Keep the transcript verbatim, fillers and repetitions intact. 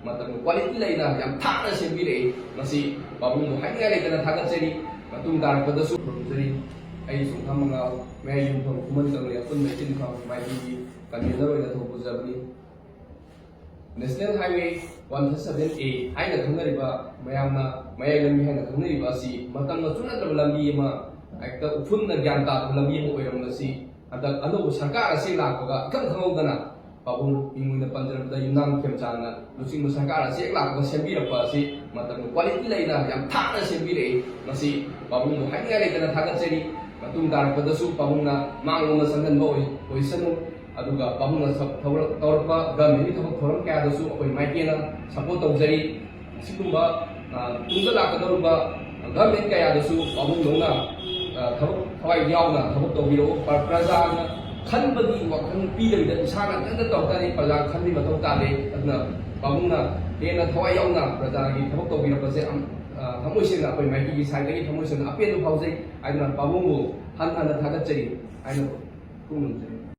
ꯃꯇꯝ ꯀ꯭ꯋꯥꯂꯤꯇꯤ ꯂꯩꯅ ꯌꯥꯝ ꯊꯥꯅ ꯁꯦꯝꯕꯤꯔꯛꯏ꯫ ꯃꯁꯤ ꯄꯥꯕꯨꯡꯕꯨ ꯍꯥꯏꯅꯤꯡꯉꯥꯏ ꯂꯩꯇꯅ ꯊꯥꯒꯠꯆꯔꯤ꯫ ꯃꯇꯨꯡ ꯇꯥꯔꯛꯄꯗꯁꯨ ꯈꯨꯔꯨꯝꯖꯔꯤ꯫ ꯑꯩ ꯁꯨꯡꯊꯥ ꯃꯉꯥꯜ, ꯃꯌꯥꯏ ꯌꯨꯝꯐꯝ ꯈꯨꯃꯟ ꯀꯪꯂꯩ ꯑꯄꯨꯟꯕ ꯏꯆꯤꯟ ꯏꯅꯥꯎ ꯃꯥꯏꯀꯩꯒꯤ convener ꯑꯣꯏꯅ ꯊꯧ ꯄꯨꯖꯕꯅꯤ꯫ National Highway one thirty-seven A ꯍꯥꯏꯅ ꯈꯪꯅꯔꯤꯕ, ꯃꯌꯥꯝꯅ ꯃꯌꯥꯏ ꯂꯝꯕꯤ ꯍꯥꯏꯅ ꯈꯪꯅꯔꯤꯕ ꯑꯁꯤ ꯃꯇꯝꯒ ꯆꯨꯅꯗ꯭ꯔꯕ ꯂꯝꯕꯤ ꯑꯃ, ꯍꯦꯛꯇ ꯎꯐꯨꯟꯅ ꯒ꯭ꯌꯥꯟ ꯇꯥꯗꯕ ꯂꯝꯕꯤ ꯑꯃ ꯑꯣꯏꯔꯝꯕꯁꯤ ꯍꯟꯗꯛ ꯑꯅꯧꯕ ꯁꯔꯀꯥꯔ ꯑꯁꯤ ꯂꯥꯛꯄꯒ ꯏꯈꯪ ꯈꯪꯍꯧꯗꯅ ꯄꯥꯕꯨꯡ ꯃꯤꯡ ꯑꯣꯏꯅ ꯄꯟꯖꯔꯕꯗ ꯌꯨꯝꯅꯥꯝ ꯈꯦꯝꯆꯥꯟꯅ ꯂꯨꯆꯤꯡꯕ ꯁꯔꯀꯥꯔ ꯑꯁꯤ ꯍꯦꯛ ꯂꯥꯛꯄꯒ ꯁꯦꯝꯕꯤꯔꯛꯄ ꯑꯁꯤ ꯃꯇꯝ ꯀ꯭ꯋꯥꯂꯤꯇꯤ ꯂꯩꯅ ꯌꯥꯝ ꯊꯥꯅ ꯁꯦꯝꯕꯤꯔꯛꯏ꯫ ꯃꯁꯤ ꯄꯥꯕꯨꯡꯕꯨ ꯍꯥꯏꯅꯤꯡꯉꯥꯏ ꯂꯩꯇꯅ ꯊꯥꯒꯠꯆꯔꯤ꯫ ꯃꯇꯨꯡ ꯇꯥꯔꯛꯄꯗꯁꯨ ꯄꯥꯕꯨꯡꯅ ꯃꯥꯡꯂꯣꯝꯗ ꯆꯪꯍꯟꯕ ꯑꯣꯏ-, ꯑꯣꯏꯁꯅꯨ꯫ ꯑꯗꯨꯒ ꯄꯥꯕꯨꯡꯅ ꯁꯞ-, ꯊꯧꯔ-, ꯇꯧꯔꯛꯄ ꯒꯃꯦꯟꯒꯤ ꯊꯕꯛ ꯊꯧꯔꯝ ꯀꯌꯥꯗꯁꯨ ꯑꯩꯈꯣꯏ ꯃꯥꯏꯀꯩꯅ ꯁꯄꯣꯔꯠ ꯇꯧꯖꯔꯤ꯫ ꯑꯁꯤꯒꯨꯝꯕ, ꯑ, ꯇꯨꯡꯗ ꯂꯥꯛꯀꯗꯧꯔꯤꯕ ꯒꯃꯦꯟ ꯀꯌꯥꯗꯁꯨ ꯄꯥꯕꯨꯡꯗꯧꯅ, ꯑ, ꯊꯕꯛ ꯊꯋꯥꯏ ꯌꯥꯎꯅ ꯊꯕꯛ ꯇꯧꯕꯤꯔꯛꯎ꯫ ꯄ꯭ꯔ-, ꯄ꯭ꯔꯖꯥꯅ ꯈꯟꯕꯒꯤ ꯋꯥꯈꯜ ꯄꯤꯗꯕꯤꯗ ꯏꯁꯥꯅ ꯈꯟꯅ ꯇꯧ ꯇꯥꯔꯗꯤ ꯄ꯭ꯔꯖꯥ ꯈꯟꯕꯒꯤ ꯃꯊꯧ ꯇꯥꯗꯦ꯫ ꯑꯗꯨꯅ ꯄꯥꯕꯨꯡꯅ ꯍꯦꯟꯅ ꯊꯋꯥꯏ ꯌꯥꯎꯅ ꯄ꯭ꯔꯖꯥꯒꯤ ꯊꯕꯛ ꯇꯧꯕꯤꯔꯛꯄꯁꯦ ꯑꯝ-, ꯑ, ꯊꯃꯣꯏ ꯁꯦꯡꯅ ꯑꯩꯈꯣꯏ ꯃꯥꯏꯀꯩꯒꯤ ꯁꯥꯏꯠꯇꯒꯤ ꯊꯃꯣꯏ ꯁꯦꯡꯅ ꯑꯄꯦꯟꯕ ꯐꯥꯎꯖꯩ꯫ ꯑꯗꯨꯅ ꯄꯥꯕꯨꯡꯕꯨ ꯍꯟꯅ ꯍꯟꯅ ꯊꯥꯒꯠꯆꯔꯤ ꯍꯥꯏꯅ ꯐꯣꯡꯗꯣꯛꯆꯔꯤ꯫